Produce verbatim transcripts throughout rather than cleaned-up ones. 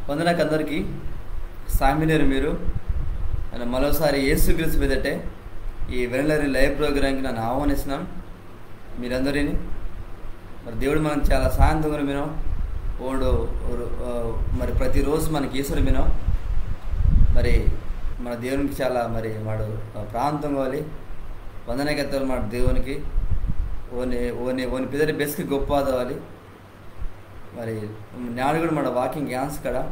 వందనాకు అందరికీ. సామినేరు మీరు. నన్ను మరోసారి యేసుక్రీస్తు పేదటే ఈ వెనలరి live programకి నన్ను ఆహ్వానిస్తున్నాను మీరందరినీ. మరి దేవుడు మనకు చాలా సాయంత్రం మినో ఓడు ఓడు, ఆ, మరి ప్రతిరోజు మనకి ఈశ్వరు మినో. మరి మన దేవునికి చాలా మరి వాడు, ఆ, ప్రాంతం కావాలి. వందనకెత్తాలి మన దేవునికి. ఓని ఓని ఓని పిదరి బెస్కి గొప్ప ఆదవాలి. మరి నేడు కూడా మన వాక్యం ధ్యానించకడ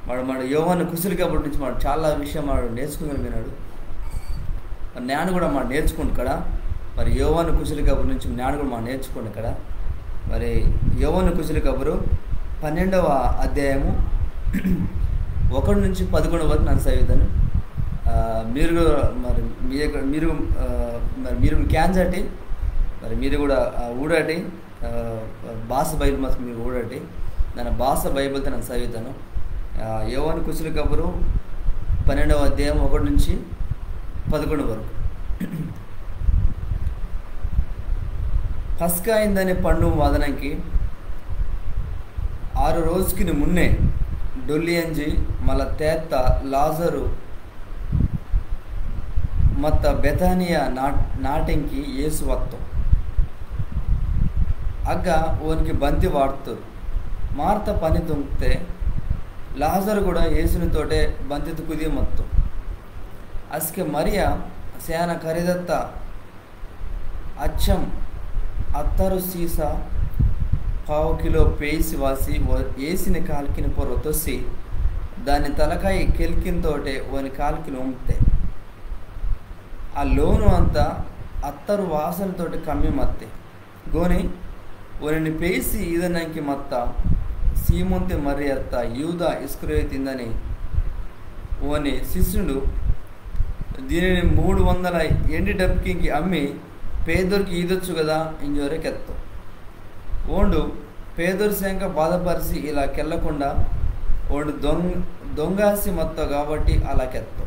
మరి మన యోహాను కుశలి కబురు నుంచి మనం చాలా విషయం మనం నేర్చుకుని విన్నాడు. మరి నేడు కూడా మనం నేర్చుకుంటు కడ. మరి యోహాను కుశలి కబురు నుంచి నేడు కూడా మనం నేర్చుకుంటు కడ. మరి యోహాను కుశలి కబురు పన్నెండవ అధ్యాయము ఒకటి నుంచి పదకొండు వరకు నన్ను చదువుతాను. ఆ, మీరు కూడా మరి మీ యొక్క మీరు, ఆ, మరి మీరు క్యాన్సటి మరి మీరు కూడా, ఆ, ఊడటి, ఆ, భాష బైబిల్ మాత్రం మీరు ఊడటి. నన్న భాష బైబిల్తో నన్ను చదువుతాను. ఆ, యోవాను కుశల కబురు పన్నెండవ అధ్యాయం ఒకటి నుంచి పదకొండు వరకు. పస్కా ఇందని పండుము వాదనంకి ఆరు రోజుకిని మున్నే డొల్లి అంజి మళ్ళా తేత్త లాజరు మత్త బెతానియా నా-, నాటెంకి యేసు వత్తో. అగ్గ ఓనికి బంతి వాట్తోరు. మార్త పని తుంగ్తే లాజరు కూడా యేసుని తోటే బంతితు కుది మత్తో. అస్కె మరియా సేన ఖరీదత్త అచ్చం అత్తరు సీసా పావు కిలో పేయిసి వాసి ఓ-, యేసుని కాల్కిని పొర్రొ తొస్సి, దాని తలకాయి కెల్కిన్ తోటే ఓని కాల్కిని ఉమ్తే. ఆ లోను అంతా అత్తరు వాసనతోటి కమ్మి మత్తే. గోని ఓనిని పేయిసి ఈదనంకి మత్త సీమోన్తె మర్రి అత్త యూదా ఇస్కరియోతు ఇందని ఓని శిష్యుడు దీనిని మూడు వందల ఎండి డబ్కింకి అమ్మి పేదోరికి ఈదొచ్చు కదా ఇంజోరే కెత్తో. ఓండు పేదోరి సేంక బాధపరిసి ఇలా కెల్లకుండా ఓండు దొంగ-, దొంగాసి మత్తో కాబట్టి అలా కెత్తో.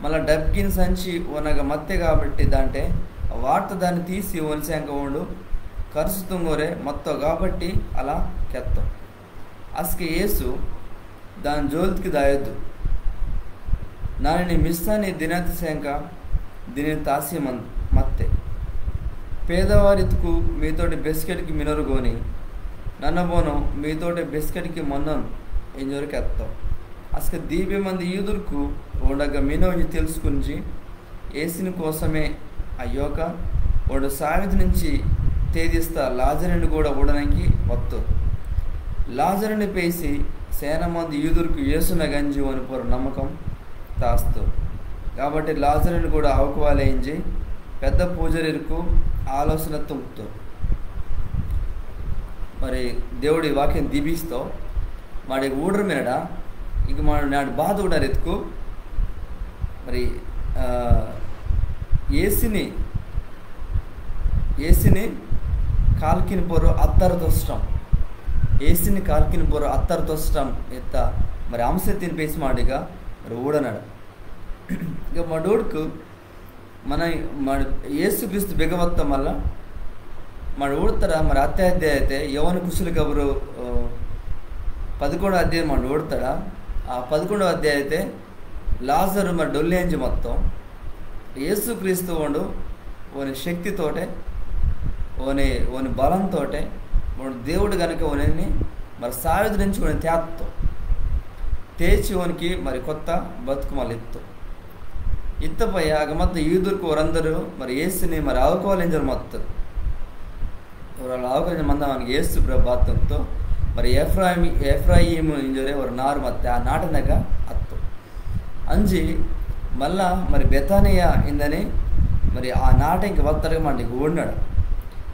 మళ్ళా డబ్కిన్ సంచి ఓనగ మత్తె కాబట్టి దాంటే వార్త దాన్ని తీసి ఓని సేంక ఓండు కరుసు తుంగోరే మత్తో కాబట్టి అలా కెత్తో. అస్కె యేసు దాని జోల్తికి దాయొద్దు. నానిని మిస్సాని దినాతి సేంక దీనిని తాసి మన్-, మత్తె. పేదవారితుకు మీతోటి బెస్కెట్కి మినరు గోని, నన్న బోనో మీతోటి బెస్కెట్కి మన్నను ఇంజోరు కెత్తో. అస్కె దీపే మంది యూదుర్కు ఓండగ్గ మినో ఇంజి తెలుసుకుంజి, యేసుని కోసమే అయ్యోక ఓండు సావిది నుంచి తేదిస్తా లాజరుని కూడా ఊడనంకి వత్తో. లాజరుని పేసి సేన మంది యూదుర్కు యేసున గంజి ఓని పొర్రొ నమ్మకం తాస్తో. కాబట్టి లాజరుని కూడా అవుకువాలే ఇంజి పెద్ద పూజారిర్కు ఆలోచన తుంగ్తో. మరి దేవుడి వాక్యం దీపిస్తో. మాడి ఊడరు మినడా, ఇక మాడు నాడు బాధ ఊడరు ఎత్తుకు. మరి, ఆ, యేసుని, యేసుని కాల్కిని పొర్రొ అత్తరు తొస్టం. యేసుని కాల్కిని పొర్రొ అత్తరు తొస్టం ఎత్త మరి అంశ తినిపేసి మాడిగా మరి ఊడనాడు. ఇక మా డోడ్కు మన, మన యేసుక్రీస్తు బెగవత్త మళ్ళా మన ఊడతాడా మరి అత్త అధ్యాయతే యోవాను కుశల కబురు, ఆ, పదకొండో అధ్యాయం మన ఊడతాడా? ఆ పదకొండో అధ్యాయతే లాజరు మరి డొల్లి అంజి మొత్తం యేసుక్రీస్తు ఓండు ఓని శక్తితోటే, ఓని, ఓని బలంతోటే, ఓండు దేవుడు గనుక ఓనిని మరి సావిది నుంచి ఓని తేత్తో, తేచి ఓనికి మరి కొత్త బతుకు మళ్ళీ ఇత్తో. ఇత్తపయ్య అగ మత్త యూదుర్కు ఓరందరు మరి యేసుని మరి అవుకోవాలింజరు మత్తరు. ఓరు అవుకోవాలింజ మందవానికి యేసు ప్రభు బాత్తో మరి ఎఫ్రాయిమి-, ఎఫ్రాయిము ఇంజోరే ఓరు నారు మత్తే ఆ నాటనగ అత్తో. అంజి మళ్ళా మరి బెతానియా ఇందని మరి ఆ నాటంకి వత్తడగ మండికి ఊడినాడు.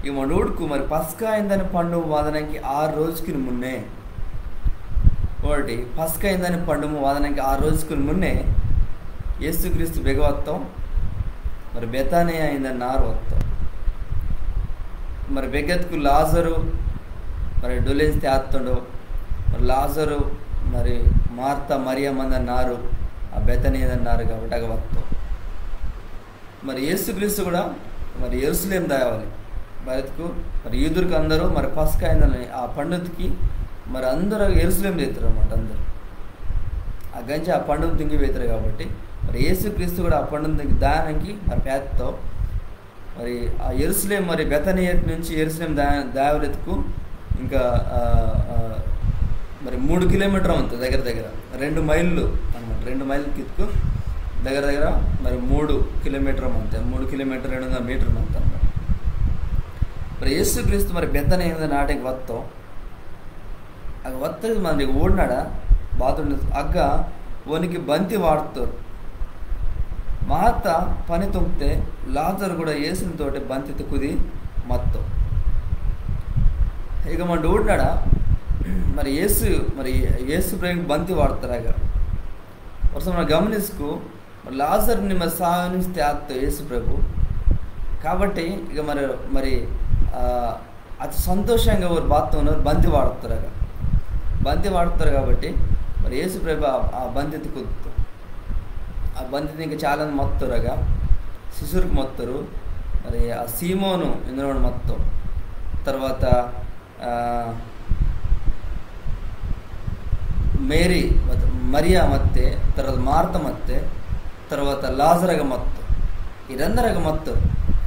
ఈ మనోడుకు మరి పస్కా ఇందని పండుగ వాదనంకి ఆరు రోజుకి మున్నే ఓటి పస్కా ఇందని పండుము వాదనంకి ఆరు రోజుకు మున్నే యేసుక్రీస్తు బెగ వత్తో. మరి బెతానియా ఇందని నారు వత్తో. మరి బెగత్కు లాజరు మరి డొల్లి అంజి తేత్తోండు. మరి లాజరు మరి మార్త మరియ మందని నారు ఆ బెతానియా ఇందని నారు కాబట్టి అగ వత్తో. మరి యేసుక్రీస్తు కూడా మరి యెరూషలేం దాయవాలి. బారిత్కు మరి యూదుర్కు అందరు మరి పస్కా ఇందని ఆ పండుగకి మరి అందరూ ఎరుసలేం చేస్తారు అనమాట. అందరూ ఆ గంజి ఆ పండును తుంగి వేతారు కాబట్టి, మరి యేసుక్రీస్తు కూడా ఆ పండును తుంగి దానికి మరి పేదతో మరి ఆ ఎరుసలేం, మరి బెతనియా నుంచి ఎరుసలేం దా-, దావలెత్తుకు ఇంకా, ఆ, ఆ, మరి మూడు కిలోమీటర్ అంతే, దగ్గర దగ్గర రెండు మైళ్ళు అనమాట. రెండు మైల్ కిత్తుకు దగ్గర దగ్గర మరి మూడు కిలోమీటర్ అంతే, మూడు కిలోమీటర్ రెండు వందల మీటర్ అంతే అనమాట. మరి యేసుక్రీస్తు మరి బెతనియా నాటికి వస్తాం. అగ్గ వత్తది మంది ఊడినాడ బాత్రూమ్ అగ్గ ఓనికి బంతి వాడుతారు. మార్త పని తుంగితే లాజరు కూడా యేసునితోటి బంతి కుది మత్తో. ఇక మన ఊడినాడ మరి యేసు, మరి యేసు ప్రేమకి బంతి వాడుతారు అగ్గ. ఒకసారి మనం గమనించుకు మరి లాజర్ని మరి సావు నుంచి తేత్తో యేసు ప్రభు. కాబట్టి ఇక మరి, మరి, ఆ, అతి సంతోషంగా ఓరు బాత్తో ఉన్నారు, బంతి వాడుతారు అగ్గ. బంతి వాడుతారు కాబట్టి మరి యేసు ప్రభు ఆ, ఆ బంతితో కుదుతో. ఆ బంతిని ఇంకా చాలా మంది మత్తురు అగ్గ, శిష్యుర్కు మత్తురు. మరి ఆ సీమోను ఇందులో మత్తో, తర్వాత, ఆ, మేరీ మత్-, మరియా మత్తే, తర్వాత మార్త మత్తే, తర్వాత లాజరగ మత్తో. ఈరందరగ మత్తో.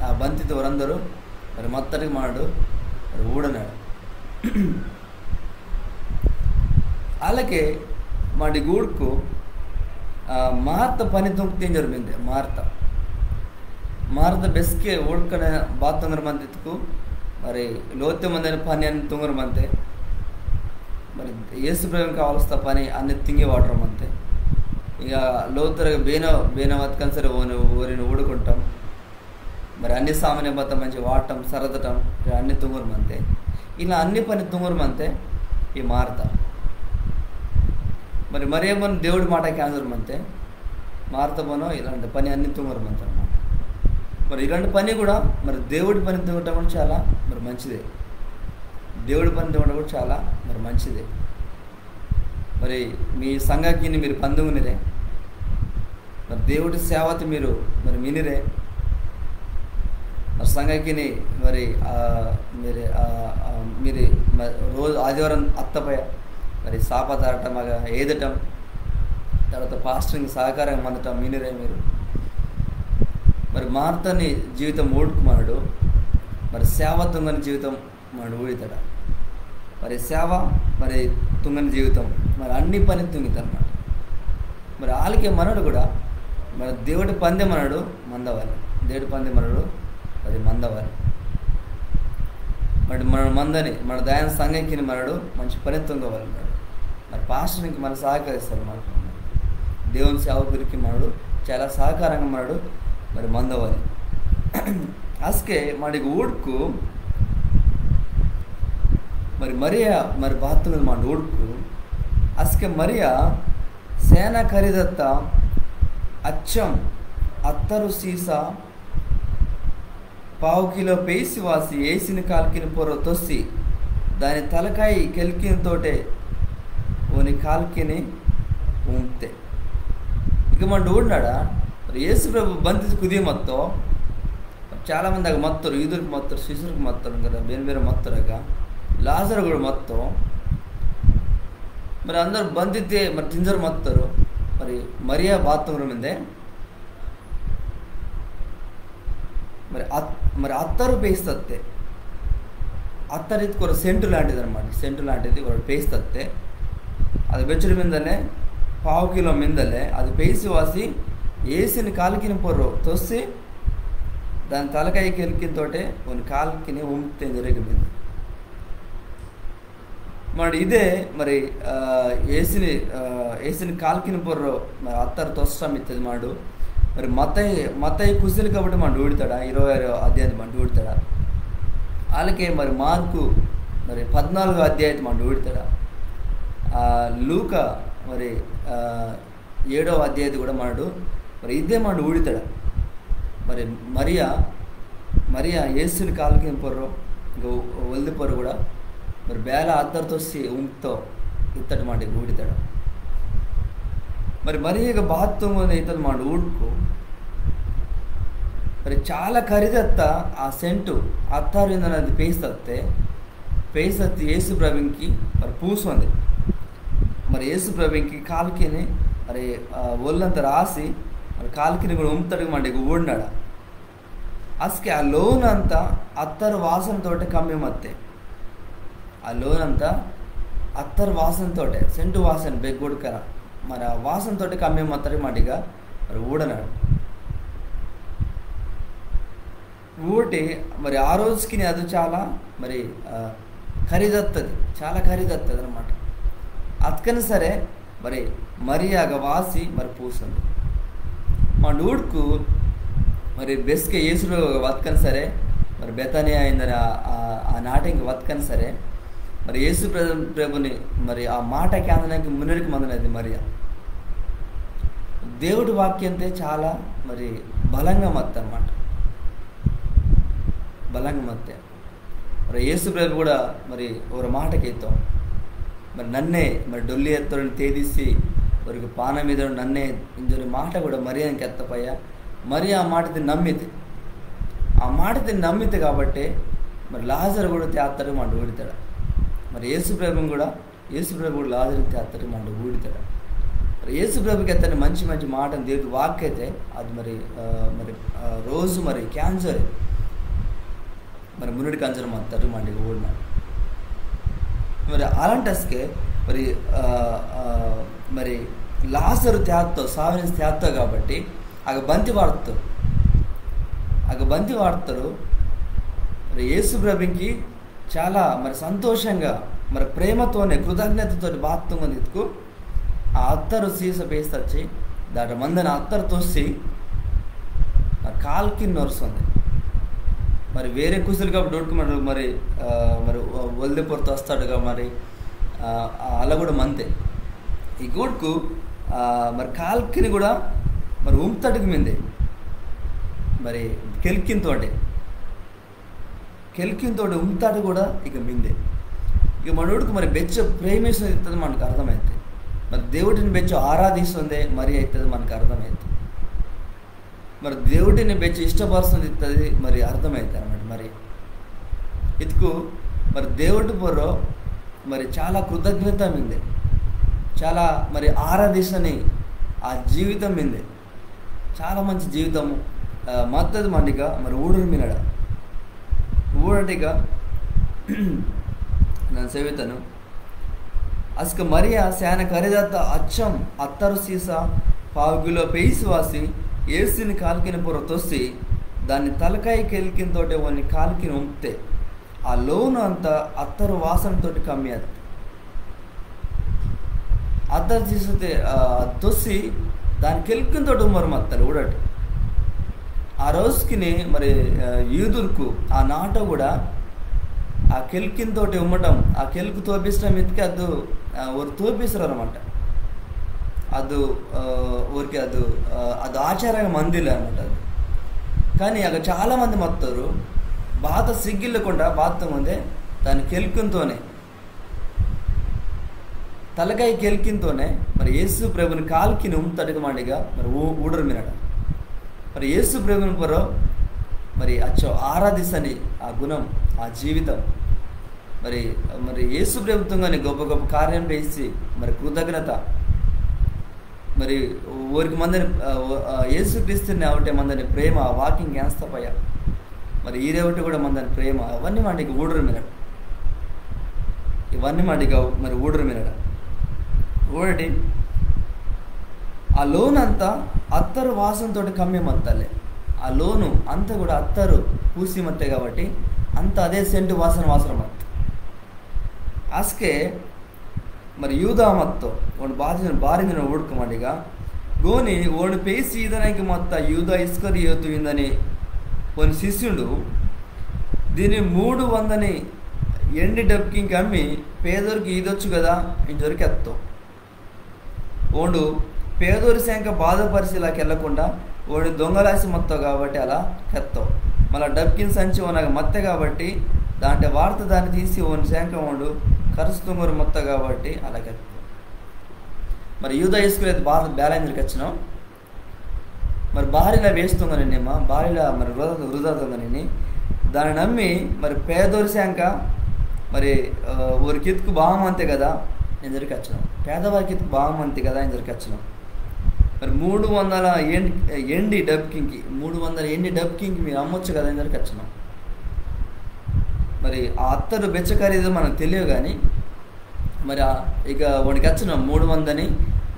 ఆ బంతితో వారందరూ మరి మత్తటికి మాడు మరి ఊడనాడు. అలాగే మాడి గూడుకు, ఆ, మార్త పని తుంగితే జరిగింది. మార్త, మార్త బెస్కే ఊడుకనే బాత్తుంగర మందితుకు మరి లోతే మందని పని అన్ని తుంగర మంతే. మరి యేసు ప్రభుకి కావాల్సిన పని అన్ని తింగి వాడరు మంతే. ఇక లోతురగా బేన, బేన వతకని సరే ఓని, ఓరిని ఊడుకుంటాం. మరి అన్ని సామాన్య బత్త మంచి వాడటం, సరదటం, ఇలా అన్ని తుంగరు మంతే. ఇలా అన్ని పని తుంగరు మంతే ఈ మార్త. మరి మరేమో దేవుడి మాట కేంజరు మంతే, మార్త పనో ఇలాంటి పని అన్ని తుంగరు మంతే అనమాట. మరి ఇలాంటి పని కూడా మరి దేవుడి పని తుంగటం కూడా చాలా మరి మంచిదే. దేవుడి పని తుంగటం కూడా చాలా మరి మంచిదే. మరి మీ సంఘాకిని మీరు పందుగునిరే, మరి దేవుడి సేవతి మీరు మరి మినిరే, మరి సంఘాకిని మరి, ఆ, మీరు, ఆ, ఆ, మీరు మ-, రోజు ఆదివారం అత్తపయ మరి సాప తారటం అగ ఏదటం, తర్వాత పాస్టరింగ్ సహకారం అందటం మినిరే మీరు. మరి మార్తని జీవితం ఊడుకుమాడు, మరి సేవ తుంగని జీవితం మనడు ఊడితాడ. మరి సేవ, మరి తుంగని జీవితం, మరి అన్ని పని తుంగితనమాట. మరి ఆలకే మనడు కూడా మరి దేవుడి పందె మనడు మందవాలి, దేవుడి పందె మనడు అది మందవాలి. మరి మన మందని, మన దాయన సంఘంకిని మనడు మంచి పని తుంగవాలి మనడు. మరి పాస్టర్కి మన సహకరిస్తారు మనకు. దేవుని సేవకుడికి మనడు చాలా సహకారంగా మనడు మరి మందవాలి. అస్కే మనకి ఊడుకు మరి మరియా మరి బాత్తున్నది మన ఊడుకు. అస్కే మరియా సేన ఖరీదత్త అచ్చం అత్తరు సీసా పావు కిలో పేసి వాసి ఏసిన కాల్కిని పొర్రొ తొస్సి, దాని తలకాయి కెల్కిన తోటే ఓని కాల్కిని ఉంతే. ఇక మన ఊడినాడా మరి యేసు ప్రభు బంతిసి కుది మత్తో. చాలా మంది అగ మత్తరు, యూదుర్కు మత్తరు, శిష్యుర్కు మత్తరు కదా, బేన్ బేన్ మత్తరు అగ. లాజరు కూడా మత్తో. మరి అందరు బంతితే మరి తింజరు మత్తరు. మరి మరియా బాత్రూమ్ మిందే మరి అత్-, మరి అత్తరు పేస్తత్తే. అత్తరు ఇత్తుకు ఒక సెంటు లాంటిది అనమాట. సెంటు లాంటిది ఒకటి పేస్తత్తే. అది బెచ్చుడు మిందలే, పావు కిలో మిందలే, అది పేసి వాసి ఏసిన కాల్కిని పొర్రొ తొస్సి, దాని తలకాయి కెల్కిన తోటే ఓని కాల్కిని ఉంతే జరిగి మింది. మరి ఇదే మరి, ఆ, ఏసిని, ఆ, ఏసిని కాల్కిని పొర్రొ మరి అత్తరు తొస్సటం ఇత్తది మాడు. మరి మత్తయి, మత్తయి కుసిలి కాబట్టి మాడు ఊడితాడా, ఇరవై ఆరో అధ్యాయం మాడు ఊడితాడా. అలాగే మరి మార్కు మరి పద్నాలుగో అధ్యాయం మాడు ఊడితాడా. ఆ, లూకా మరి, ఆ, ఏడవ అధ్యాయం కూడా మనడు మరి ఇదే మనడు ఊడితాడు. మరి మరియా, మరియా యేసుని కాల్కిని పొర్రొ, ఇంకా ఒల్ది పొర్రొ కూడా మరి బేల అత్తరు తొస్సి ఉంతో ఇత్తటి మాట ఊడితాడు. మరి మరియా ఇక బాత్రూమ్ ఇత్తది మాట ఊడుకు. మరి చాలా ఖరీదత్త ఆ సెంటు అత్తారు ఏందని అది పేస్తత్తే. పేసత్తి యేసు ప్రభుంకి మరి పూసొంది. మరి యేసు ప్రభుంకి కాల్కిని మరి, ఆ, ఒళ్ళంతా రాసి మరి కాల్కిని కూడా ఉమ్తడికి మండికి ఊడినాడు. అస్కే ఆ లోనంతా అత్తరు వాసనతోటే కమ్మి మత్తే. ఆ లోనంతా అత్తరు వాసనతోటే, సెంటు వాసన బెగ్గొడుకన మరి ఆ వాసనతోటే కమ్మి మత్తడి మండిగా మరి ఊడనాడు. ఊడి మరి ఆ రోజుకిని అది చాలా మరి, ఆ, ఖరీదత్తది, చాలా ఖరీదత్తది అనమాట. అత్కని సరే మరి మరియాగ వాసి మరి పూసొంది. మా డూడ్కు మరి బెస్కె యేసు ప్రభు వత్కని సరే, మరి బెతనియా అయిందని ఆ, ఆ, ఆ నాటింకి వత్కని సరే, మరి యేసు ప్రభు-, ప్రభుని మరి ఆ మాట కేందనాంకి మున్నెడికి మందనది మరియా. దేవుడి వాక్యంతే చాలా మరి బలంగా మత్త అనమాట, బలంగా మత్తే. మరి యేసు ప్రభు కూడా మరి ఒక మాట కెత్తో, మరి నన్నే మరి డొల్లి ఎత్తోరిని తేదిసి, ఓరికి పానం ఈదోరు నన్నే ఇంజొరి మాట కూడా మరియాంకి కెత్త పయ్య. మరి ఆ మాటది నమ్మితే, ఆ మాటది నమ్మితే కాబట్టి మరి లాజరు కూడా తేత్తడు మండు ఊడితాడు. మరి యేసు ప్రభుని కూడా, యేసు ప్రభు కూడా లాజరుని తేత్తడు మండు ఊడితాడు. మరి యేసు ప్రభుకి ఎత్తని మంచి మంచి మాటను దేవుడి వాక్యతే అది మరి, ఆ, మరి, ఆ, రోజు మరి క్యాన్సర్ మరి మున్నడి కంజర మత్తరు మండిగా ఊడినాడు. మరి అలాంటస్కే మరి, ఆ, ఆ, మరి లాజరు తేత్తో, సావిని తేత్తో కాబట్టి ఆగ బంతి వాడుతారు, ఆగ బంతి వాడుతారు. మరి యేసు ప్రభుకి చాలా మరి సంతోషంగా మరి ప్రేమతోనే కృతజ్ఞతతోటి బాత్తుంగని ఇతుకు ఆ అత్తరు సీస పేస్తచ్చి దాట మందని అత్తరు తొస్సి మరి కాల్కిని నొరుస్తుంది. మరి వేరే కుసులు కాబట్టి డొడుకు మరి, మరి, ఆ, మరి ఒ-, ఒల్దె పొర్తొస్తాడుగా మరి, ఆ, ఆ, అలా కూడా మంతే. ఈ గూడ్కు, ఆ, మరి కాల్కిని కూడా మరి ఉమ్తటికి మిందే, మరి కెల్కింతోటే, కెల్కింతోటి ఉమ్తాడు కూడా ఇక మిందే. ఇక మనోడికి మరి బెచ్చ ప్రేమిస్తుంది ఇత్తది మనకు అర్థమైతే, మరి దేవుడిని బెచ్చ ఆరాధిస్తుందే మరి అవుతుంది మనకు అర్థమైతే, మరి దేవుడిని బెచ్చ ఇష్టపరుస్తుంది ఇత్తది మరి అర్థమైతే అనమాట. మరి ఇతుకు మరి దేవుడి పొర్రో మరి చాలా కృతజ్ఞత మిందే, చాలా మరి ఆరాధిస్తని ఆ జీవితం మిందే, చాలా మంచి జీవితము, ఆ, మత్తది మండిగా మరి ఊడురు మినడ. ఊడటిగా నన్ను సేవితను. అస్క మరియా సేన ఖరీదత్త అచ్చం అత్తరు సీసా పావు కిలో పేయిసి వాసి యేసుని కాల్కిని పొర్రో తొస్సి దాని తలకాయ కెల్కింతోటే ఓని కాల్కిని ఉంప్తే ఆ లోను అంతా అత్తరు వాసనతోటి కమ్మి అత్త. అత్తరు తీసితే, ఆ, తొస్సి దాని కెల్కింతోటి ఉమ్మరు మత్తలు ఊడటి. ఆ రోజుకిని మరి, ఆ, యూదుర్కు ఆ నాటో కూడా ఆ కెల్కింతోటి ఉమ్మటం, ఆ కెల్కు తోపిసటం ఇతికి అదు, ఆ, ఓరు తోపిసరు అనమాట. అదు, ఆ, ఓరికి అదు, ఆ, అదు ఆచారంగా మందిలే అనమాట అది. కానీ అక్కడ చాలా మంది మత్తోరు బాత సిగ్గిల్లకుండా బాత్త ముందే దాని కెల్కింతోనే, తలకాయ కెల్కింతోనే మరి యేసు ప్రభుని కాల్కిని ఉమ్తడికి మండిగా మరి ఊ-, ఊడరు మినడ. మరి యేసు ప్రభుని పొర్రో మరి అచ్చో ఆరాధిసని ఆ గుణం, ఆ జీవితం, మరి, మరి యేసు ప్రభుత్వంగానే గొప్ప గొప్ప కార్యం పేసి మరి కృతజ్ఞత, మరి ఓరికి మందని, ఆ, ఓ-, ఆ, యేసుక్రీస్తుని అవటే మందని ప్రేమ, ఆ వాక్యం కేంస్తపయ్య. మరి ఈరేవటి కూడా మందని ప్రేమ, అవన్నీ వాటికి ఊడరు మినడు. ఇవన్నీ వాటికి అవ-, మరి ఊడరు మినడు. ఊడటి ఆ లోన్ అంతా అత్తరు వాసనతోటి కమ్మి మత్తలే. ఆ లోను అంతా కూడా అత్తరు పూసి మత్తే కాబట్టి అంత అదే సెంటు వాసన వాసన మత్త. అస్కే మరి యూదా మత్తో, ఓండు బాధిన బారిందిన ఊడుకు మండిగా, గోని ఓండు పేసి ఈదనాంకి మత్త యూదా ఇస్కరియోతు ఇందని ఓని శిష్యుండు, దీని మూడు వందని ఎండి డబ్కింకి అమ్మి పేదోరికి ఈదొచ్చు కదా ఇంజోరి కెత్తో. ఓండు పేదోరి సేంక బాధపరిసి ఇలా కెల్లకుండా ఓండు దొంగలాసి మత్తో కాబట్టి అలా కెత్తో. మళ్ళా డబ్కిన్ సంచి ఓనగ మత్తె కాబట్టి దాంటే వార్త దాన్ని తీసి ఓని సేంక ఓండు కరుసు తుంగోరు మత్తో కాబట్టి అలా కెత్తో. మరి యూదా ఇస్కరియోతు బాధ బేలైందిరి కచ్చినో. మరి బారిలా వేసి తుంగనినేమా, బారిలా మరి వృధా, వృధా తుంగనిని. దాని నమ్మి మరి పేదోరి సేంక మరి, ఆ, ఓరికి ఇత్కు బాగమంతే కదా ఇంజోరి కెచ్చోరు. పేదవారికి ఇత్కు బాగమంతే కదా ఇంజోరి కెచ్చోరు. మరి మూడు వందల ఎం-, ఎండి డబ్కింకి, మూడు వందల ఎండి డబ్కింకి మీరు అమ్మొచ్చు కదా ఇంజోరి కెచ్చోరు. మరి ఆ అత్తరు బెచ్చ ఖరీదు మనకు తెలియదు కానీ, మరి ఆ, ఇక ఓండు కెచ్చోరు మూడు వందని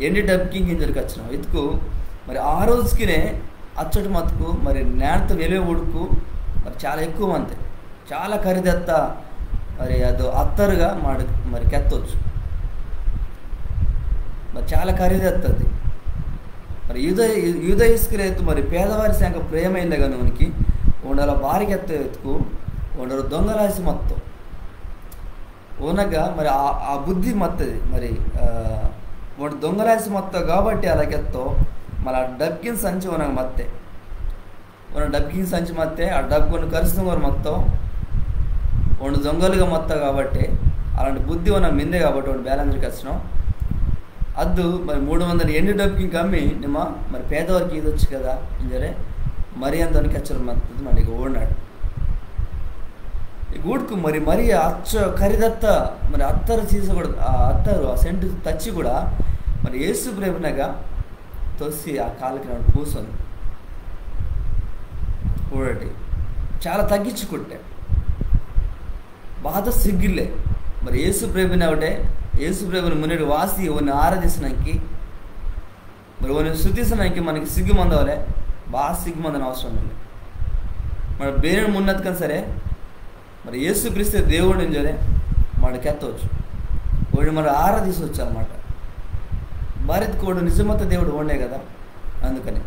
ఎండి డబ్కింకి ఇంజోరి కెచ్చోరు. ఇత్కు మరి ఆ రోజుకినే అచ్చటి మత్కు మరి నేండ్త విలువ ఊడ్కు మరి చాలా ఎక్కువ మంతే. చాలా ఖరీదత్త మరి అది అత్తరుగా మాడు మరి కెత్తొచ్చు. మరి చాలా ఖరీదత్తది. మరి యూద, యూద ఇస్కరియోతు మరి పేదవారి సంక ప్రేమ అయిందే కానీ ఓనికి, ఓండు అలా బారి కెత్తో ఇత్కు, ఓండు దొంగలాసి మత్తో. ఓనగ్గ మరి ఆ, ఆ బుద్ధి మత్తది. మరి, ఆ, ఓండు దొంగలాసి మత్తో కాబట్టి అలా కెత్తో, మళ్ళా డబ్కిన్ సంచి ఓనగ్గ మత్తే. ఓండు డబ్కిన్ సంచి మత్తే, ఆ డబ్కు ఓండు కరిసి తుంగోరు మత్తో, ఓండు దొంగలుగా మత్తో కాబట్టి, అలాంటి బుద్ధి ఓనగ్గ మిందే కాబట్టి ఓండు బేల ఇంజోరి కెచ్చోరు. అద్దు మరి మూడు వందల ఎండి డబ్కింకి అమ్మి నిమ్మ మరి పేదవారికి ఈదొచ్చు కదా ఇంజోరే మరి అంత ఓనికి కెచ్చోరు మత్తది మనకి ఊడినాడు. ఈ గూడ్కు మరి మరి అచ్చ ఖరీదత్త మరి అత్తరు తీసకూడదు, ఆ అత్తరు, ఆ సెంటు తచ్చి కూడా మరి యేసు ప్రభునగ్గ తొసి ఆ కాలుకి నన్ను పూసొంది. ఊడటి చాలా తగ్గించుకుంటే బాధ సిగ్గిల్లే. మరి యేసు ప్రభుని ఒకటే, యేసు ప్రభుని మున్నటి వాసి ఓని ఆరాధిసనాకి, మరి ఓని స్తుతిసనాకి మనకి సిగ్గు మందవలే, బాగా సిగ్గు మందని అవసరం లేదు. మరి బేరే మున్నది కానీ సరే, మరి యేసుక్రీస్తే దేవుడు ఇంజోరే మాడు కెత్తొచ్చు, ఓండు మరి ఆరాధిసొచ్చు అనమాట. బారిత్కు ఓండు నిజమత్త దేవుడు ఓండే కదా. అందుకని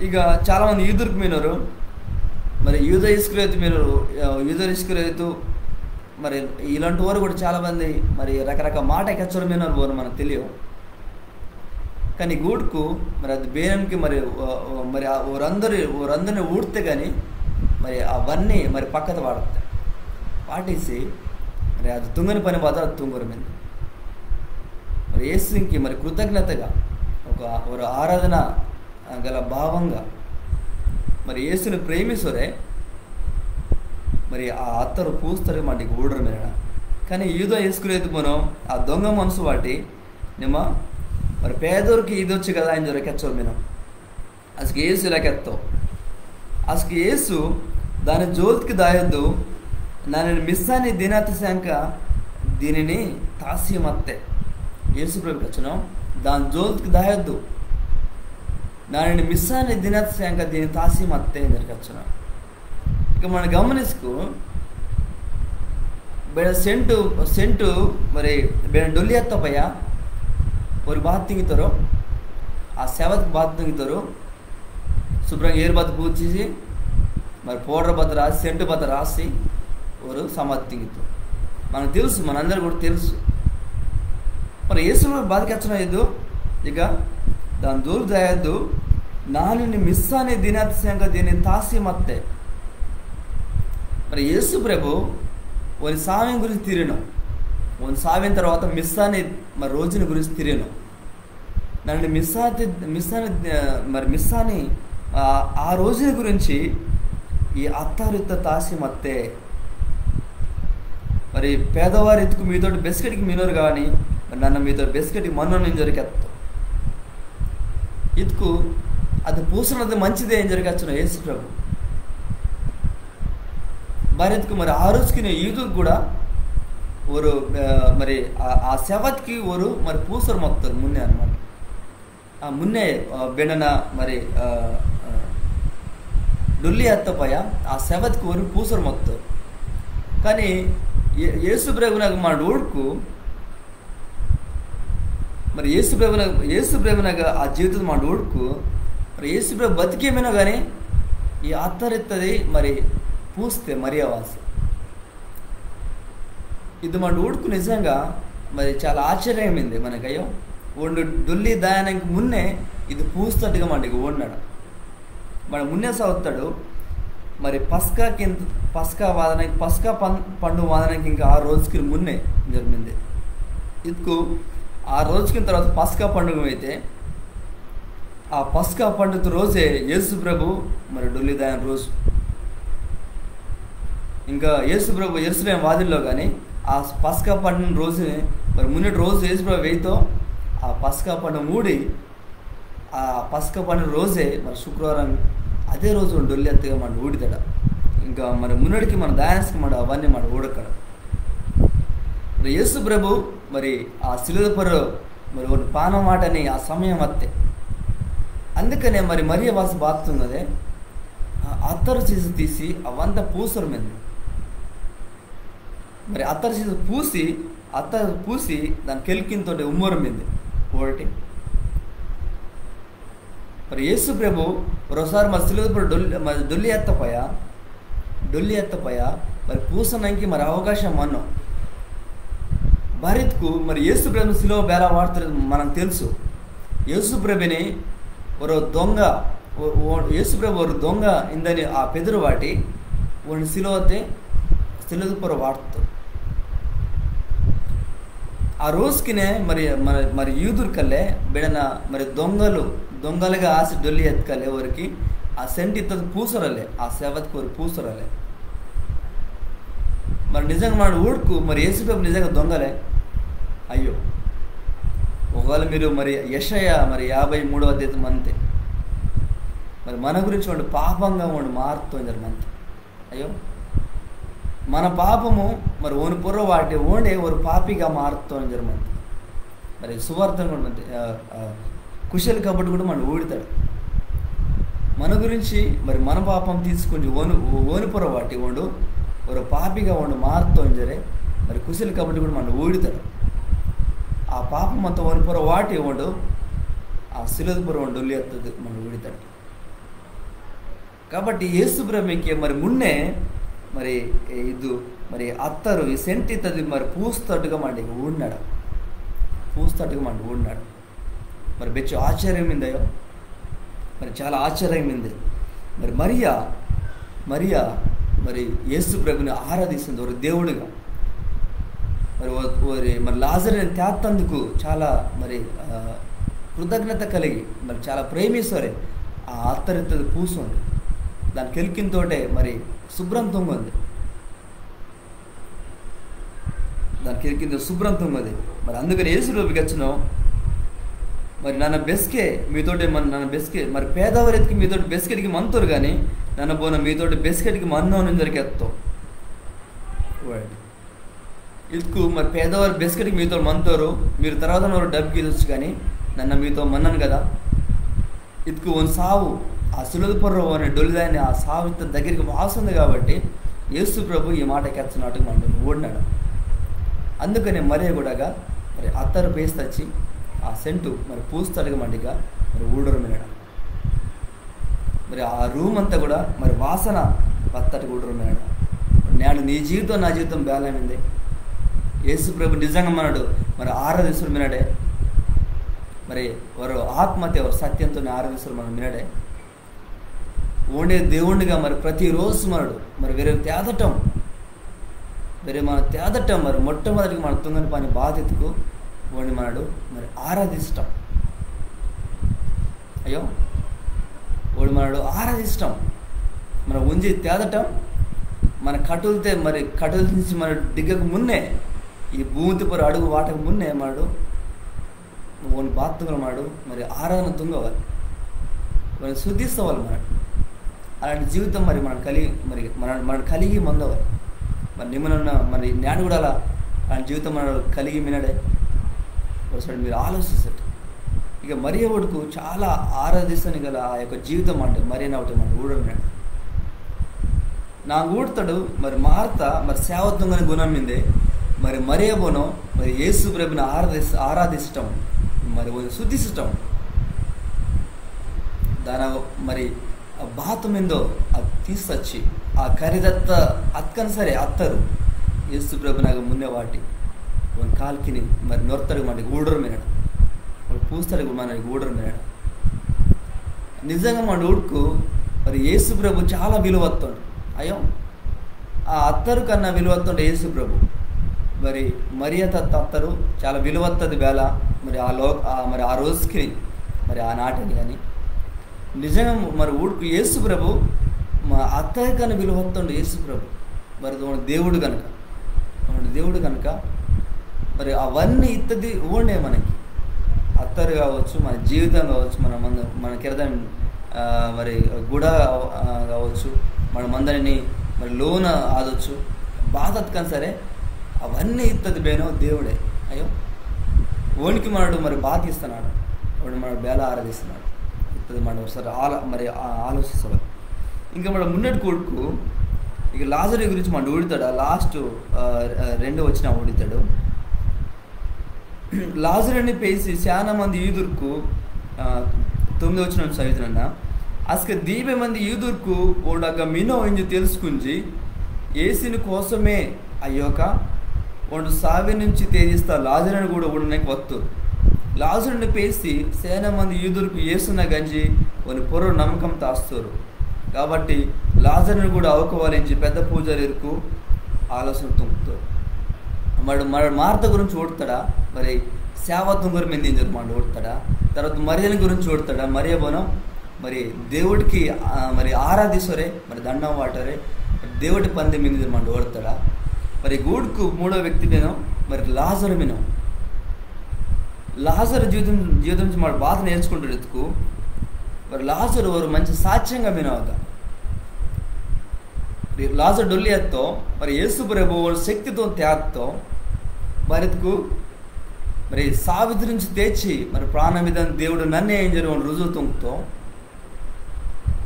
ఇక చాలామంది యూదుర్కు మినోరు, మరి యూద ఇస్కరియోతు మినోరు, యూద ఇస్కరియోతు, మరి ఇలాంటి వారు కూడా చాలామంది మరి రకరకాల మాట కెచ్చోరు మినోరు పోను మనకు తెలియవు. కానీ గూడ్కు మరి అది బేనంకి మరి ఓ-, ఓ-, మరి ఆ ఓరందరి, ఓరందరిని ఊడితే కానీ మరి అవన్నీ మరి పక్కత వాడతాయి, పాటిసి మరి అది తుంగని పని మాత్రం అది తుంగోరు మిందే. మరి యేసుకి మరి కృతజ్ఞతగా ఒక, ఒక ఆరాధన, ఆ, గల భావంగా మరి యేసుని ప్రేమిసోరే మరి ఆ అత్తరు పూస్తోరే మాటికి ఊడోరు మినడ. కానీ యూద ఇస్కరియోతు మనం ఆ దొంగ మనసు వాటి నిమ్మ మరి పేదోరికి ఈదొచ్చు కదా ఇంజోరే కెచ్చోరు మినం. అస్కె యేసు ఇలా కెత్తో. అస్కె యేసు దాని జోల్తికి దాయొద్దు, నానిని మిస్సాని దినాతి సేంక దీనిని తాసి మత్తే. యేసు ప్రభు కెచ్చోను, దాని జోల్తికి దాయొద్దు, నానిని మిస్సాని దినాతి సేంక దీని తాసి మత్తే ఇంజోరి కెచ్చోను. ఇక మన గమనిస్కు, బేడ సెంటు, సెంటు మరి బేడ డొల్లి అత్త పయ్య, ఓరు బాత తుంగితోరు, ఆ సెవత్కి బాత తుంగితోరు, శుభ్రంగా ఏరు బాత పూసి, మరి పౌడర్ బాత రాసి, సెంటు బాత రాసి, ఓరు సమాధి తుంగితోరు. మనకు తెలుసు, మనందరూ కూడా తెలుసు. మరి యేసు ప్రభు బాత కెచ్చోను ఇద్దు, ఇక దాని జోల్తికి దాయొద్దు, నానిని మిస్సాని దినాతి సేంక దీని తాసి మత్తే. మరి యేసు ప్రభు ఓని సావిని గురించి తిరినో, ఓని సావిన తర్వాత మిస్సాని మరి రోజుని గురించి తిరినో. నన్ను మిస్సాతి, మిస్సాని, ఆ, మరి మిస్సాని, ఆ, ఆ రోజుని గురించి ఈ అత్తారిత్త తాసి మత్తే. మరి పేదవారి ఇత్తుకు మీతోటి బెస్కెట్కి మినోరు కానీ, మరి నన్ను మీతో బెస్కెట్కి మన్నోను ఇంజోరి కెత్తో. ఇత్తుకు అది పూసున్నది మంచిదే ఇంజోరి కెచ్చోను యేసు ప్రభు. బారిత్కు మరి ఆ రోజుకినే యూదుకు కూడా ఓరు, ఆ, మరి ఆ, ఆ సెవత్కి ఓరు మరి పూసోరు మత్తోరు మున్నే అనమాట. ఆ మున్నే, ఆ, బేడన మరి, ఆ, ఆ, డొల్లి అత్త పయ్య ఆ సెవత్కి ఓరు పూసోరు మత్తోరు. కానీ యే-, యేసు ప్రభునగ్గ మాడు ఊడ్కు మరి యేసు ప్రభునగ్గ, యేసు ప్రభునగ్గ ఆ జీవితం మాడు ఊడ్కు, మరి యేసు ప్రభు బతికే మినో కానీ ఈ అత్తరిత్తది మరి పూస్తే మరి అవాసి. ఇది మాడు ఊడ్కు నిజంగా మరి చాలా ఆశ్చర్యమైంది మనకు. అయ్యో, ఓండు డొల్లి దాయనంకి మున్నే ఇది పూస్తట్టుగా మాడు ఇక ఊడినాడు. మన మున్నే సవత్తడు. మరి పస్కా కింద, పస్కా వాదనకి, పస్కా పం-, పండుగ వాదనకి ఇంకా ఆ రోజుకి మున్నే జరిగింది. ఇత్తుకు ఆ రోజుకి తర్వాత పస్కా పండుగ అయితే, ఆ పస్కా పండుగ రోజే యేసు ప్రభు మరి డొల్లి దాయన రోజు. ఇంకా యేసు ప్రభు యెరూషలేం వాదిల్లో కానీ ఆ పస్కా పండుగ రోజునే, మరి మున్నటి రోజు యేసు ప్రభు వేయితో ఆ పస్కా పండుగ ఊడి, ఆ పస్కా పండుగ రోజే మరి శుక్రవారం అదే రోజు డొల్లి ఎత్తగా మన ఊడిదడ. ఇంకా మరి మున్నటికి మన దాయాన్స్కి మన అవన్నీ మన ఊడక్కడ. మరి యేసు ప్రభు మరి ఆ సిలువ పొర్రో మరి ఒక పానం మాటని ఆ సమయం అత్తే. అందుకనే మరి మరియ వాసు బాత్తున్నదే, ఆ అత్తరు చేసి తీసి అవంతా పూసరు మింది. మరి అత్తరు చేసి పూసి, అత్తరు పూసి దాని కెల్కింతోటి ఉమ్మరు మింది. ఒకటి మరి యేసు ప్రభు మరోసారి మరి సిలువ పొర్రో డొల్లి, మరి డొల్లి ఎత్తపయ, డొల్లి ఎత్తపయ మరి పూసనంకి మరి అవకాశం మన్నో. బారిత్కు మరి యేసు ప్రభు సిలువ బేలా వార్తలు మనకు తెలుసు. యేసు ప్రభుని ఒరో దొంగ, ఓ-, ఓ-, యేసు ప్రభు ఒరో దొంగ ఇందని ఆ పెదురు వాటి, ఓని సిలువతే సిలువ పొర్రో వార్తో. ఆ రోజుకినే మరి, మరి, మరి యూదుర్కల్లే బిడన మరి దొంగలు, దొంగలుగా ఆసి డొల్లి ఎత్కలే వరకు ఆ సెంటు ఇత్తది పూసరలే, ఆ సేవత్కు వరకు పూసరలే. మరి నిజంగా మన ఊడుకు మరి యేసు ప్రభు నిజంగా దొంగలే. అయ్యో, ఒకవేళ మీరు మరి యెషయా మరి యాభై మూడవ అధ్యాయం మంతే, మరి మన గురించి ఓండు పాపంగా ఓండు మారుతోండు మంతే. అయ్యో, మన పాపము మరి ఓని పొర్రో వాటి ఓండే ఒరో పాపిగా మారుతోండు మంతే. మరి సువార్త కూడా మంతే, ఆ, ఆ, కుశల కబురు కూడా మన ఊడితాడు. మన గురించి మరి మన పాపం తీసుకుని ఓను, ఓని పొర్రో వాటి ఓండు ఒరో పాపిగా ఓండు మారుతోండు. మరి కుశల కబురు కూడా మన ఊడితాడు. ఆ పాపం అంతా ఓని పొర్రో వాటి ఓండు ఆ సిలువ పొర్రో ఓండు డొల్లి ఎత్తది మన ఊడితాడు. కాబట్టి యేసు ప్రభుకి మరి మున్నే మరి ఇది మరి అత్తరు ఈ సెంటు ఇత్తది మరి పూస్తట్టుగా మండి ఊడినాడు. పూస్తట్టుగా మండి ఊడినాడు. మరి బెచ్చు ఆశ్చర్యం మిందయ్యో. మరి చాలా ఆశ్చర్యం మింది. మరి మరియా, మరియా మరి యేసు ప్రభుని ఆరాధిస్తుంది ఒరో దేవుడుగా. మరి ఓ-, ఓరి మరి లాజరుని తేత్తందుకు చాలా మరి, ఆ, కృతజ్ఞత కలిగి మరి చాలా ప్రేమిస్తోరే ఆ అత్తరిత్తది పూసోండు. దాని కెల్కింతోటే మరి శుభ్రం తుంగోంది. దాని కెల్కింత శుభ్రం తుంగోంది. మరి అందుకని యేసు ప్రభు కెచ్చినో, మరి నన్న బెస్కే మీతోటే మన్-, నన్న బెస్కే మరి పేదవారికి మీతోటి బెస్కెట్కి మంతోరు కానీ నన్న బోన మీతోటి బెస్కెట్కి మన్నోను ఇంజోరి కెత్తో. ఇత్కు మరి పేదవారు బెస్కెట్కి మీతో మంతోరు, మీరు తర్వాత వారు డబ్బు గీదొచ్చు కానీ నన్న మీతో మన్నాను కదా. ఇత్కు ఓని సావు, ఆ సిలువ పొర్రో ఓని డొల్లిదాని ఆ సావు ఇత్త దగ్గరికి వాస్తుంది కాబట్టి యేసు ప్రభు ఈ మాట కెచ్చినట్టుగా మండి ఊడినాడు. అందుకనే మరియ కూడాగా మరి అత్తరు పేసి తచ్చి ఆ సెంటు మరి పూస్తట్టుగా మండిగా మరి ఊడరు మినడం. మరి ఆ రూమ్ అంతా కూడా మరి వాసన బత్తటి కూడా మేడ. నేడు నీ జీవితం, నా జీవితం బేలైంది. యేసు ప్రభు నిజంగా మనడు మరి ఆరాధిస్తుడు మినడే. మరి వారు ఆత్మతే వారు సత్యంతో ఆరాధిస్తుడు మనం మినడే. ఓండే దేవుండుగా మరి ప్రతిరోజు మనడు మరి వేరే తేదటం, వేరే మన తేదటం మరి మొట్టమొదటిగా మన తుంగని పని బాధ్యతకు ఓండి మనడు మరి ఆరాధించటం. అయ్యో, ఓడి మనడు ఆరాధించటం, మన ఉంజి తేదటం, మన కటులతే మరి కటుల నుంచి మన డిగ్గకు మున్నే, ఈ భూమితి పొర అడుగు వాటకు మున్నే మనడు ఓని బాత్తుకులు మనడు మరి ఆరాధన తుంగవాలి, ఓని శుద్ధిస్తవాలి మనడు. అలాంటి జీవితం మరి మనం కలిగి, మరి మన, మనం కలిగి మందవాలి. మరి నిమ్మనన్న మరి నేడు కూడా అలా అలాంటి జీవితం మనడు కలిగి మినడే. ఒకసారి మీరు ఆలోచిస్తారు. ఇక మరియ ఒడుకు చాలా ఆరాధిస్తాను గల ఆ యొక్క జీవితం అంటే మరి ఒకటి మన ఊడన్నాడు. నా ఊడతాడు మరి మార్త మరి సేవ తుంగని గుణం మిందే. మరి మరియ బోనో మరి యేసు ప్రభుని ఆరాధిస్-, ఆరాధించటం, మరి ఓని శుద్ధించటం. దాన మరి ఆ బాత మిందో అది తీసొచ్చి ఆ ఖరీదత్త అత్కని సరే అత్తరు యేసు ప్రభునాగ మున్నే వాటి ఓని కాల్కిని మరి నొర్తడు మనకి ఊడరు మినడు, ఓని పూస్తడు మనకి ఊడరు మినడు. నిజంగా మన ఊడుకు మరి యేసు ప్రభు చాలా విలువత్తుండు. అయ్యో, ఆ అత్తరు కన్నా విలువత్తుండు యేసు ప్రభు. మరి మరియ తత్త అత్తరు చాలా విలువత్తది బేల. మరి ఆ లో-, ఆ, మరి ఆ రోజుకి మరి ఆ నాటిని కానీ నిజంగా మరి ఊడుకు యేసు ప్రభు మా అత్తయ్య కన్నా విలువత్తుండు యేసు ప్రభు. మరి ఓండు దేవుడు కనుక, ఓండు దేవుడు కనుక మరి అవన్నీ ఇత్తది ఓండే మనకి. అత్తరు కావచ్చు, మన జీవితం కావచ్చు, మన మంద మన కిరదం, ఆ, మరి గుడ, ఆ, కావచ్చు, మన మందని మరి లోన్ ఆదొచ్చు, బాధ అత్కని సరే, అవన్నీ ఇత్తది బేనో దేవుడే. అయ్యో, ఓనికి మనడు మరి బాతిస్తున్నాడు, ఓండు మనడు బేల ఆరాధిస్తున్నాడు. ఇత్తది మనడు ఒకసారి ఆల మరి ఆ-, ఆలోచిస్తాడు. ఇంకా మన మున్నటి కొడుకు ఇక లాజరు గురించి మనడు ఊడితాడు. ఆ లాస్ట్, ఆ, ఆ, రెండు వచనం ఊడితాడు. లాజరుని పేసి చాలా మంది యూదుర్కు, ఆ, తొమ్మిది వచనం చదువుతున్నా. అసలు దీపే మంది యూదుర్కు ఓడగ మినో ఇంజు తెలుసుకుంజి, యేసుని కోసమే అయ్యోక ఓండు సావి నుంచి తేజిస్తా లాజరుని కూడా ఊడనకి వత్తు. లాజరుని పేసి చాలా మంది యూదుర్కు యేసున గంజి ఓని పొర్రొ నమ్మకం తాస్తోరు. కాబట్టి లాజరుని కూడా అవుకవాలించి పెద్ద పూజారి ఇరుకు ఆలోచన తుంగుతోరు. మరి, మరి మార్త గురించి ఊడతాడా, మరి సేవ తుంగరు మిందింజరు మాట ఊడతాడా, తర్వాత మరియని గురించి ఊడతాడా, మరియ బోనం మరి దేవుడికి, ఆ, మరి ఆరాధిసోరే, మరి దండం వాటోరే, దేవుడి పంది మింది మాట ఊడతాడా. మరి గూడుకు మూడో వ్యక్తి మినో, మరి లాజరు మినో. లాజరు జీవితం, జీవితం నుంచి మరి బాధ నేర్చుకుంటాడు ఎత్తుకు. మరి లాజరు ఓరు మంచి సాక్ష్యంగా మినవద్దా. మరి లాజరు డొల్లి ఎత్తో, మరి యేసు ప్రభు ఓరు శక్తితో తేత్తో, మరి ఎత్తుకు మరి సావిత్రి నుంచి తెచ్చి మరి ప్రాణం ఇదని దేవుడు నన్నే ఇంజరు ఓండు రుజువు తుంగుతో.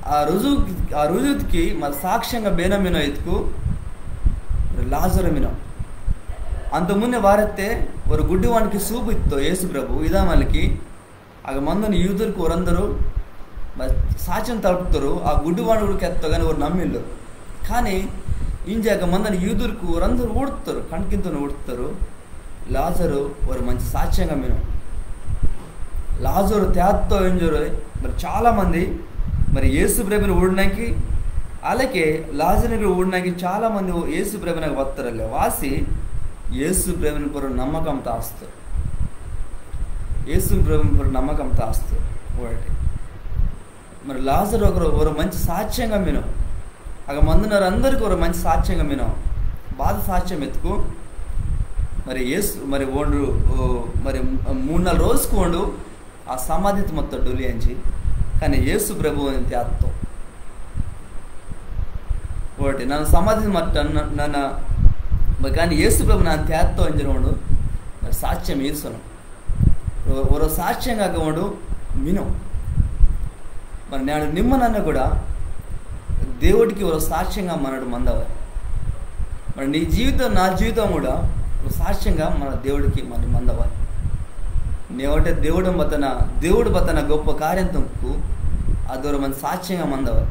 ఆ రుజువు, ఆ రుజువుకి మరి సాక్ష్యంగా బేన మినో ఎత్తుకు మరి లాజరు మినో. అంతకుముందే వారెత్తే ఓరు గుడ్డివానికి సూపు ఇత్తో యేసు ప్రభు ఇదా మనకి. అగ మందని యూదుర్కు ఓరందరు మరి సాక్ష్యం తలుపుతారు, ఆ గుడ్డివాడు కూడా కెత్తో కానీ ఓరు నమ్మిల్లు. కానీ ఇంజ అగ మందని యూదుర్కు ఓరందరు ఊడతారు, కణకింతను ఊడతారు. లాజరు ఓరు మంచి సాక్ష్యంగా మినో. లాజరు తేత్తో ఇంజరు మరి చాలా మంది మరి యేసు ప్రభుని ఊడనాకి, అలాగే లాజరుని కూడా ఊడనాకి చాలా మంది యేసు ప్రభునకు వత్తారల్లే. వాసి యేసు ప్రభుని పొర్రొ నమ్మకం తాస్తోరు. యేసు ప్రభుని పొర్రొ నమ్మకం తాస్తోరు. ఒకటి. మరి లాజరు ఒకరు, ఒకరు మంచి సాక్ష్యంగా మినో. అగ మందునారు అందరికీ ఒకరు మంచి సాక్ష్యంగా మినో. బాధ సాక్ష్యం ఎత్తుకు మరి యేసు, మరి ఓండు, ఓ, మరి మూడు నాలుగు రోజుకు ఓండు ఆ సమాధితె మత్తో డొల్లి అంజి. కానీ యేసు ప్రభు ఓని తేత్తో. ఒకటి, నన్న సమాధితె మత్త, నన్న, నన్న, మరి కానీ యేసు ప్రభు నన్న తేత్తో ఇంజరు ఓండు మరి సాక్ష్యం ఈసోను. ఒ-, ఒరో సాక్ష్యంగా అగ ఓండు మినో. మరి నేడు నిమ్మ నన్న కూడా దేవుడికి ఒరో సాక్ష్యంగా మనడు మందవాలి. మరి నీ జీవితం, నా జీవితం కూడా ఒరో సాక్ష్యంగా మన దేవుడికి మరి మందవాలి. నేవటే దేవుడు బతన, దేవుడు బతన గొప్ప కార్యం తుంకు అదొరో మన సాక్ష్యంగా మందవాలి.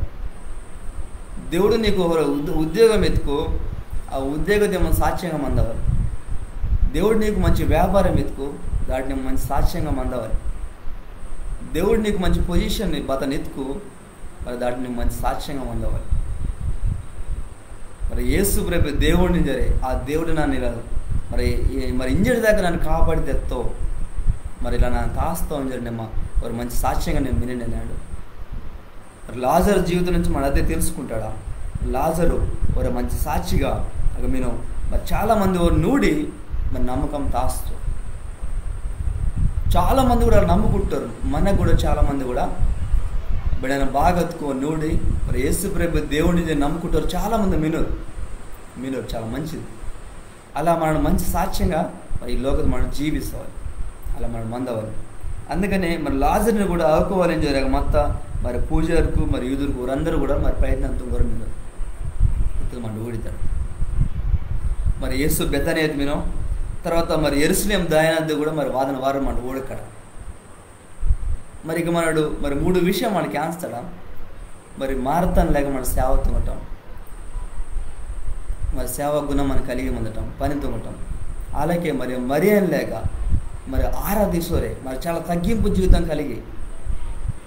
దేవుడు నీకు ఒక ఉద్య-, ఉద్యోగం ఎత్తుకో, ఆ ఉద్యోగతే మన సాక్ష్యంగా మందవాలి. దేవుడు నీకు మంచి వ్యాపారం ఎత్తుకో, దాటిని మంచి సాక్ష్యంగా మందవాలి. దేవుడు నీకు మంచి పొజిషన్ బతన ఎత్తుకో, మరి దాటిని మంచి సాక్ష్యంగా మందవాలి. మరి యేసు ప్రభు దేవుడిని జరే, ఆ దేవుడు నన్న ఇలా మరి ఈ-, మరి ఇంజడి దాకా నన్న కాపాడి తెత్తో, మరి ఇలా నన్న తాస్తో ఇంజడి నిమ్మ ఒరో మంచి సాక్ష్యంగా నేను మిననే నేడు. మరి లాజరు జీవితం నుంచి మన అదే తెలుసుకుంటాడా? లాజరు ఒరో మంచి సాక్షిగా అగ మినో. మరి చాలా మంది ఓరు నూడి మరి నమ్మకం తాస్తోరు. చాలా మంది కూడా నమ్ముకుంటారు. మనకు కూడా చాలా మంది కూడా బిడ్డను బాగొత్తుకో నూడి మరి యేసు ప్రభు దేవుడిని నమ్ముకుంటారు. చాలా మంది మినోరు, మినోరు చాలా మంచిది. అలా మనడు మంచి సాక్ష్యంగా మరి ఈ లోకతె మనడు జీవిస్తవాలి. అలా మనడు మందవాలి. అందుకనే మరి లాజరుని కూడా అవుకవాలింజరు అగ మత్త మరి పూజారుకు మరి యూదుర్కు ఓరందరు కూడా మరి ప్రయత్నం తుంగరు మినో. ఇత్తది మనడు ఊడితాడు. మరి యేసు బెతనియతె మినో, తర్వాత మరి యెరూషలేం దాయనద్దు కూడా మరి వాదన వారు మనడు ఊడకడ. మరి ఇక మనడు మరి మూడు విషయం మనకి ఆన్స్తాడా? మరి మార్తన్ లేక మన సేవ తుంగటం, మరి సేవ గుణం మన కలిగి మందటం, పని తుంగటం. అలాగే మరి మరియన్ లేక మరి ఆరాధిసోరే, మరి చాలా తగ్గింపు జీవితం కలిగి,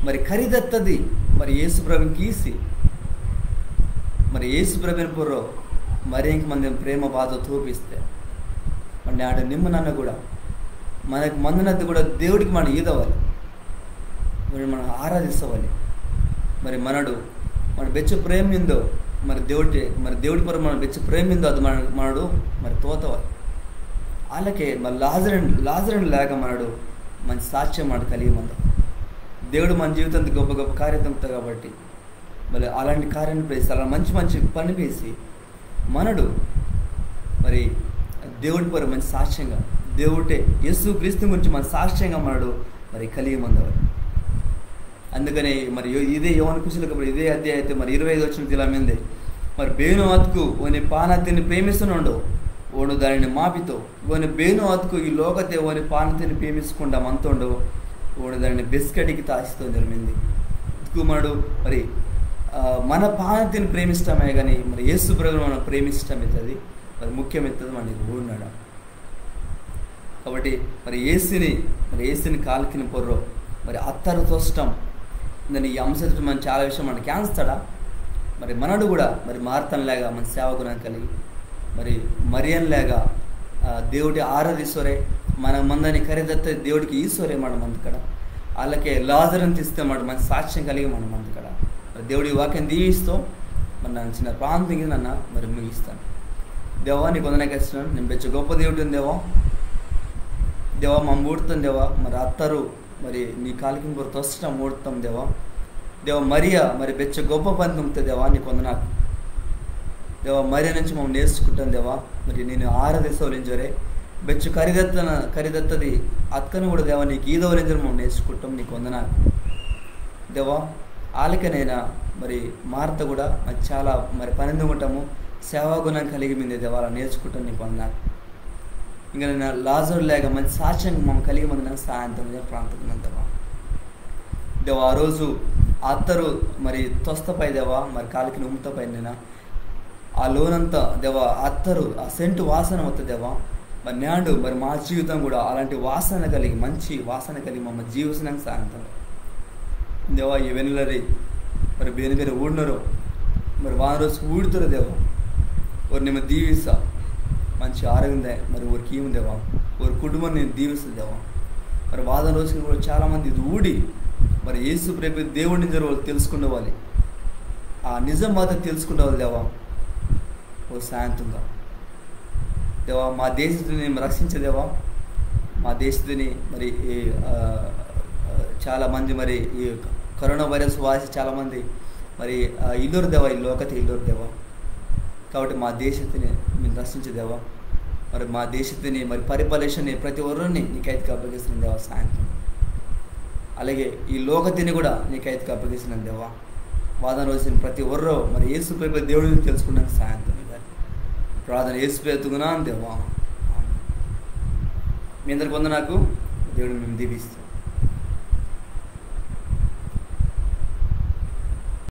మరి ఖరీదత్తది మరి యేసు ప్రభుని కీసి, మరి యేసు ప్రభుని పొర్రో మరి ఇంక మంది ప్రేమ బాధ తోపిస్తే, మరి నేడు నిమ్మ నన్న కూడా మనకు మందనది కూడా దేవుడికి మనం ఈదవాలి. మరి మనం ఆరాధించవాలి. మరి మనడు, మన బెచ్చ ప్రేమ ఏందో, మరి దేవుడి, మరి దేవుడి పర మన బెచ్చ ప్రేమిందో అది మన, మనడు మరి తోతవాలి. అలాగే మరి లాజరుని, లాజరుని లేక మనడు మంచి సాక్ష్యం మనడు కలిగి మంద. దేవుడు మన జీవితంలో గొప్ప గొప్ప కార్యం తుంగుతాడు కాబట్టి, మరి అలాంటి కార్యం పేసి, అలా మంచి మంచి పని పేసి మనడు మరి దేవుడి పర మంచి సాక్ష్యంగా, దేవుడే యేసు క్రీస్తు గురించి మన సాక్ష్యంగా మనడు మరి కలిగి మందవాలి. అందుకనే మరి యో-, ఇదే యోహాను కుశలకు మరి ఇదే అధ్యాయం అయితే మరి ఇరవై ఐదు వచనం ఇలా మిందే, మరి బేను అతుకు ఓని పానతిని ప్రేమిస్తునుండు, ఓండు దానిని మాపితో, ఓని బేను అతుకు ఈ లోకతే ఓని పానతిని ప్రేమించకుండా మంతోండు, ఓండు దానిని బెస్కెటికి తాసితో జరిగింది. అతుకు మనడు మరి, ఆ, మన పానతిని ప్రేమించటమే కానీ మరి యేసు ప్రభుని మనం ప్రేమించటం అవుతుంది, మరి ముఖ్యమవుతుంది మనకి ఊడినాడు. కాబట్టి మరి యేసుని, మరి యేసుని కాల్కిన పొర్రో మరి అత్తరు తోసటం, దాని ఈ అంశం మనం చాలా విషయం మనం క్యాన్స్తాడా? మరి మనడు కూడా మరి మార్తన్ లేక మన సేవకుని కలిగి, మరి మరియన్ లేక, ఆ, దేవుడి ఆరాధిస్తోరే, మన మందని ఖరీదత్త దేవుడికి ఈసోరే మన మందకడ. అలాగే లాజరుని తీస్తే మన మంచి సాక్ష్యం కలిగి మన మందకడ. మరి దేవుడి వాక్యం దీవిస్తూ మరి నన్ను చిన్న ప్రార్థన కింద నన్న మరి ముగిస్తాను. దేవా, నీకు వందనాకు ఇస్తున్నాను. నేను బెచ్చ గొప్ప దేవుడిని దేవా. దేవా, మా మూడుతాం దేవా, మరి అత్తరు మరి నీ కాలికి ఇంకొక తొచ్చటం మూడుతాం దేవా. దేవా, మరియ మరి బెచ్చ గొప్ప పని తుంగితే దేవా, నీకు వందనాకు. దేవా, మరియ నుంచి మమ్మల్ని నేర్చుకుంటాం దేవా. మరి నేను ఆరాధిస్తవలించరే, బెచ్చ ఖరీదత్తన, ఖరీదత్తది అత్కను కూడా దేవా నీకు ఈదవలించరు మమ్మల్ని నేర్చుకుంటాం, నీకు వందనాకు. దేవా, ఆలకనైనా మరి మార్త కూడా మరి చాలా మరి పని తుంగటము, సేవా గుణం కలిగి మిందే దేవా, అలా నేర్చుకుంటాం, నీకు వందనాకు. ఇంకా నేను లాజరు లేక మంచి సాక్ష్యం మమ్మ కలిగి మందనకు సాయం తుంగ ప్రార్థన తుంగ దేవా. దేవా, ఆ రోజు అత్తరు మరి తొస్తపై దేవా, మరి కాలికి ఉమ్తపై నేను ఆ లోనంతా దేవా, అత్తరు, ఆ సెంటు వాసన వత్త దేవా. మరి నేండు మరి మా జీవితం కూడా అలాంటి వాసన కలిగి, మంచి వాసన కలిగి మమ్మ జీవించడానికి సాయం తుంగ దేవా. ఈ వెన్నెలరి మరి బేనుగరి ఊడినారో, మరి వాన రోజు ఊడుతారో దేవా, ఓరు నిమ్మ దీవిస్తా, మంచి ఆరోగ్యం దే-, మరి ఓరికి ఈము దేవా, ఓరి కుటుంబం నేను దీవిస్తా దేవా. మరి వాదన రోజుకి కూడా చాలా మంది ఇది ఊడి మరి యేసు ప్రభు దేవుడిని జర వాళ్ళు తెలుసుకుండవాలి, ఆ నిజం మాత్రం తెలుసుకుండవాలి దేవా. ఓ సాయం తుంగ దేవా, మా దేశతిని రక్షించ దేవా. మా దేశతిని మరి ఈ, ఆ, ఆ, చాలా మంది మరి ఈ కరోనా వైరస్ వాసి చాలా మంది మరి, ఆ, ఇల్లోరు దేవా, ఈ లోకతే ఇల్లోరు దేవా. కాబట్టి మా దేశతిని మీరు రక్షించ దేవా. మరి మా దేశతిని మరి పరిపాలించని ప్రతి ఒక్కరిని నీ కైతికి అప్పగిస్తున్నాను దేవా, సాయం తుంగ. అలాగే ఈ లోకతిని కూడా నీ కైతికి అప్పగిస్తున్నాను దేవా. వాదన రోజున ప్రతి ఒర్రో మరి యేసు ప్రభు దేవుడిని తెలుసుకుండానికి సాయం తుంగ. ప్రార్థన యేసు పేరు తుంగునాను దేవా. మీ అందరికి వందనాకు. దేవుడు మేము దీవిస్తాం.